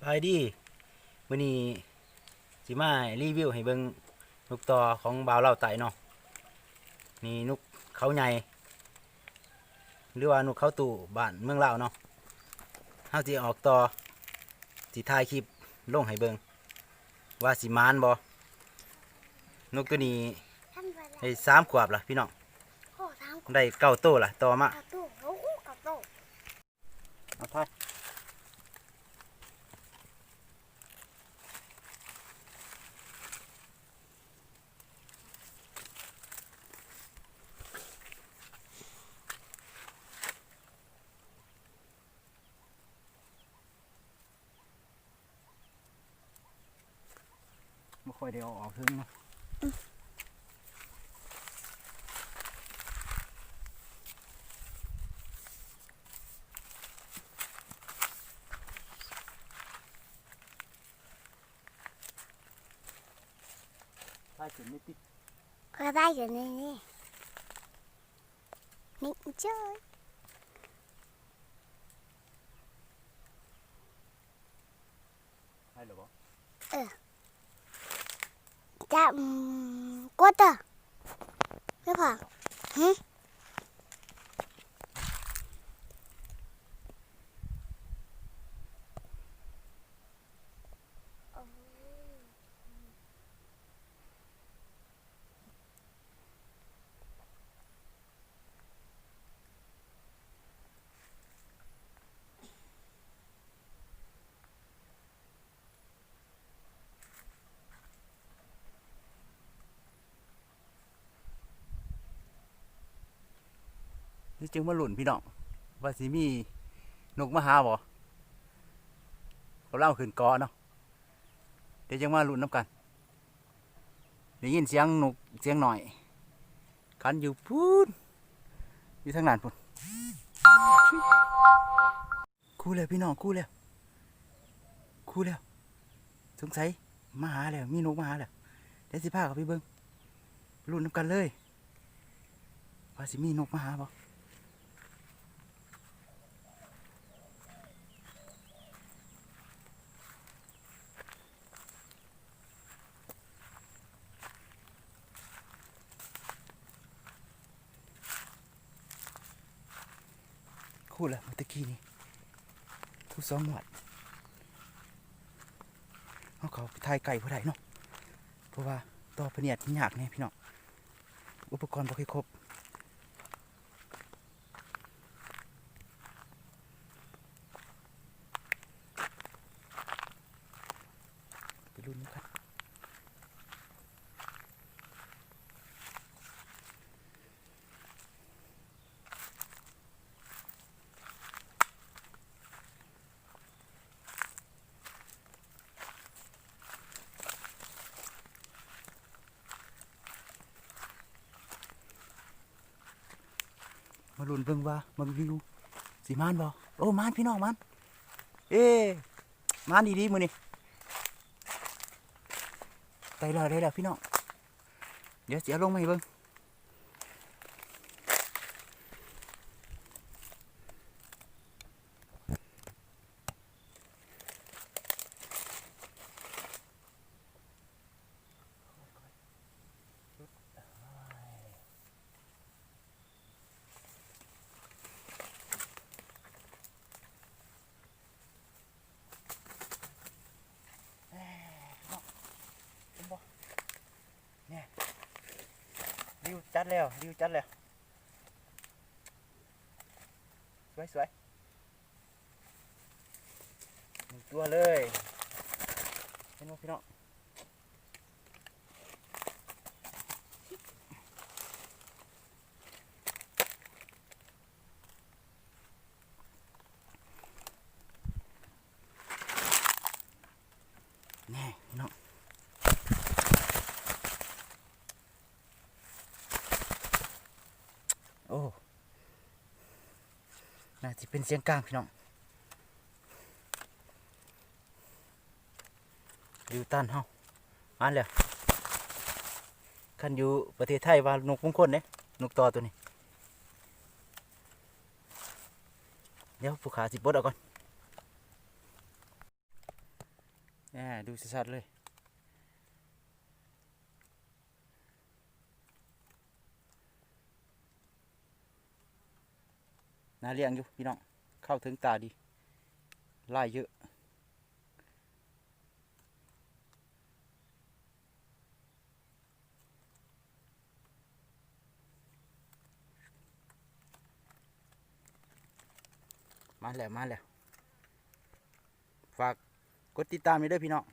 ສະບາຍດີ ມື້ນີ້ຊິມາຣີວິວໃຫ້ເບິ່ງນົກຕໍ່ຂອງບ່າວລາວໃຕ້ເນາະ. ນີ້ນົກເຂົາໃຫຍ່ ຫຼືວ່ານົກເຂົາຕູ້ບ້ານເມືອງລາວເນາະ. ເຮົາຊິອອກຕໍ່ ຊິຖ່າຍຄລິບລົງໃຫ້ເບິ່ງວ່າຊິໝານບໍ່. ນົກໂຕນີ້ໄດ້ສາມຂວບລະພີ່ນ້ອງ ໄດ້ເກົ້າໂຕລະຕໍ່ມາ. ເກົ້າໂຕ ເກົ້າໂຕ ເອົາໄປ. ບໍ່ຄ່ອຍໄດ້ເອົາອອກເຖິງເນາະ. ຖ່າຍຂຶ້ນນີ້ຕິ ກໍໄດ້ຢູ່ໃນນີ້ ນີ້ເຈົ້ຍ. ໄດ້ແລ້ວບໍ່? ເອີ ຈະ ອືມ ກົດເດີ ແມ່ນບໍ່? ຫື? ດຽວຈຶ່ງມາລຸ້ນພີ່ນ້ອງ ວ່າຊິມີນົກມາຫາບໍ່? ເຂົາລາວຂຶ້ນເກາະເນາະ. ດຽວຈຶ່ງມາລຸ້ນນຳກັນ. ໄດ້ຍິນສຽງນົກສຽງນ້ອຍຂັນຢູ່ພຸ້ນ ຢູ່ທາງນັ້ນພຸ້ນ. ຄູ່ແລ້ວພີ່ນ້ອງ ຄູ່ແລ້ວ ຄູ່ແລ້ວ. ສົງໄສມາຫາແລ້ວ ມີນົກມາຫາແລ້ວ. ດຽວຊິພາເຂົ້າໄປເບິ່ງ ໄປລຸ້ນນຳກັນເລີຍ ວ່າຊິມີນົກມາຫາບໍ່? ຄູ້ລະ ມື້ຕະກີ້ນີ້ ຄູ້ສອງງວດ. ເຮົາເຂົ້າໄປຖ່າຍໃກ້ບໍ່ໄດ້ເນາະ ເພາະວ່າຕໍ່ພະເນດຍາກແດ່ພີ່ນ້ອງ ອຸປະກອນບໍ່ຄ່ອຍຄົບ. ໄປລຸ້ນນຳກັນ. ມາລຸ້ນເບິ່ງວ່າມັນຢູ່ ຊິມານບໍ່? ໂອ້ ມານພີ່ນ້ອງ ມານ. ເອ້ ມານອີ່ຫຼີມື້ນີ້. ໄດ້ແລ້ວ ໄດ້ແລ້ວພີ່ນ້ອງ. ດຽວຊິເອົາລົງມາໃຫ້ເບິ່ງ. ເຫັນບໍ່? ນີ້ ລິວຈັດແລ້ວ ລິວຈັດແລ້ວ. ສວຍໆ ໜຶ່ງຕົວເລີຍ ເຫັນບໍ່ພີ່ນ້ອງ? ແນ່ເນາະ ໂອ້ ໜ້າຊິເປັນສຽງກາງພີ່ນ້ອງ. ຢູ່ຕ້ານເຮົາ ມາແລ້ວ. ຄັນຢູ່ປະເທດໄທວ່ານົກມົງຄົນເດ້ ນົກຕໍ່ໂຕນີ້. ດຽວຜູ້ຂ້າຊິປົດເອົາກ່ອນ. ແນ່ ດູຊັດໆເລີຍ. ໜ້າລ້ຽງຢູ່ພີ່ນ້ອງ ເຂົ້າເຖິງຕາດີ ຫຼາຍເຍີະ. ມາແລ້ວ ມາແລ້ວ. ຝາກກົດຕິດຕາມໃຫ້ເດີພີ່ນ້ອງ.